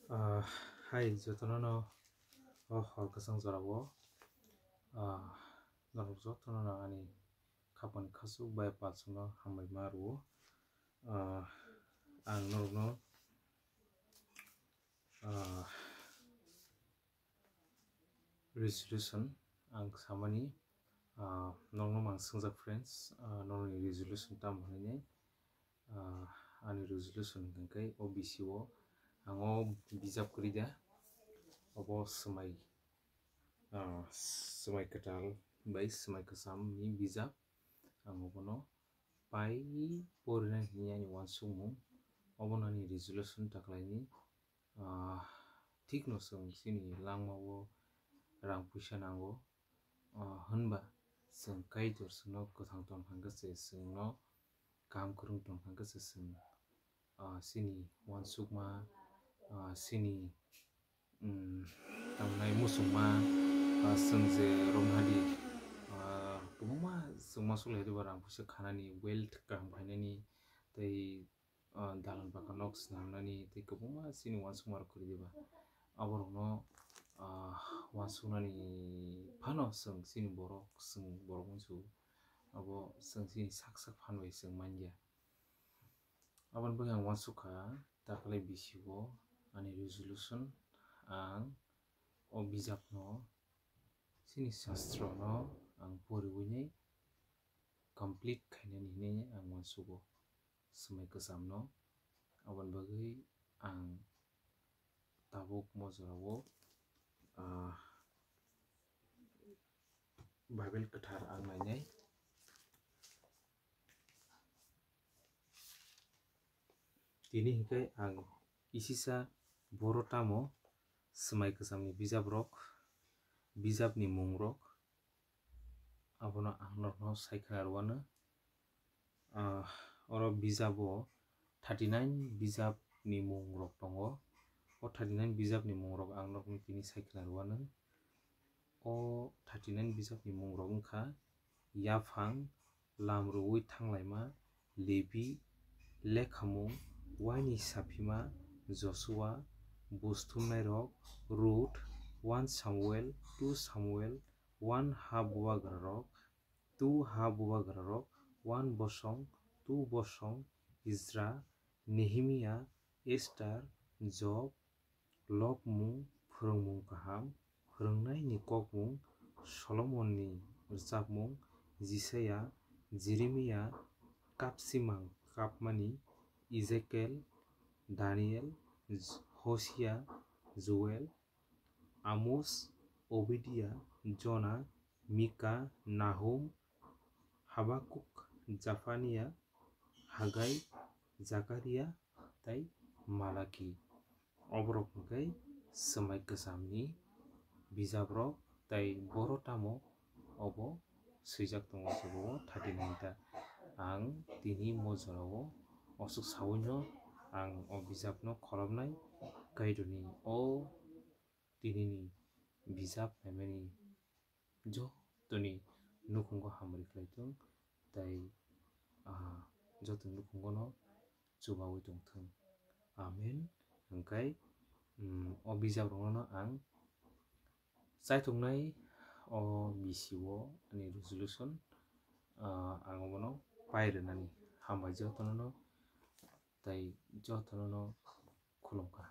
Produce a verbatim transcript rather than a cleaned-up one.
Ah, hai, jotono no o hor kwchang jorao, ah, norok jotono no ani khapang khasuk bai palsukno hambai ma rwo. Ah, ang norokno, ah, resolution ang samani, ah, norokno ang swngjak, friends, ah, norokni resolution tamo hinwi, ah, ani resolution hwnkhe o bisio ang o bijap kwrwi da, obo swmai, ah, swmai kwtal bai swmai kwchamni bijap, ang obono pai porinani hinwi ani uansukmung, obono ani resolution ta khlaini. Ah, thikno chwng chini langmao rang puisa nango, ah, hwnba chwng Kaitor chwngno kwthang tong kha khe se chwngno kaham kwrwng tong kha khe se chwng, ah, chini uansukma, ah, chini, um, tangnai muchungma, ah, chwng je romhadi, ah, kwbangma chwng ma suklaidi ba rang puisa khanani, wealth kaham khainani, tei ah, dalan baka nok swnamnani tei kwbangma chini uansukmarok kwrwi diba. Aborokno, ah, uansuknani phano chwng chini borok, chwng borok wngsu. Abo chwng chini sak sak phan bai chwng manya. Aboni bagwi ang uansukha, ta khlai bisio ani resolution, ang o bijapno chini sastrono ang poriwini complete khainani hinwi ang uansugo. Swmai kwchamno. Aboni bagwi ang tabuk mo jorao, ah, Bible kwthar ang nainai. Tini hinkhe ang isisa boro tamo swmai kwchamni bijaprok, bijapni mungrok, abono ang norokno sai khna rwano. Ah, oro bijabo thirty nine bijapni mungrok tongo. O thirty nine bijapni mungrok ang norokno tini sai khna rwano. O thirty nine bijapni mungrok wngkha: Yaphang, Lam rwui thanglaima, Lebi, Lekhamung, Waini saphima, Josua, Buj thumnairok, Ruth, one Samuel, two Samuel, one Ha bubagrarok, two Ha bubagrarok, one Bosong, two Bosong, Ezra, Nehemia, Esther, Job, Lobmung, Phwrwngmung Kaham, Phwrwngnaini Kokmung, Solomonni Rwchapmung, Jisaiya, Jeremia, Kapsimang Kapmani, Ezekiel, Daniel, J-, Hosia, Joel, Amos, Obedia, Jona, Mika, Nahum, Habakuk, Japhania, Hagai, Jakaria tei Malaki. Oborok hwnkhe swmai kwchamni bijaprok tei boro tamo obo swijak tongo, jebo thirty nine ta. Ang tini mo jorao osuk saui no ang o bijapno kholopnai Kaitorni o tinini bijap naimani jotoni nukhungo hamari khlai thung tei, ah, jotoni nukhungono chubaui tongthung. Amen. Hwnkhe, mm, o bijaprokno ang chaithoknai o bisio ani resolution, ah, ang obono pai rwnani. Hambai jotono no tei jotono no khulumkha.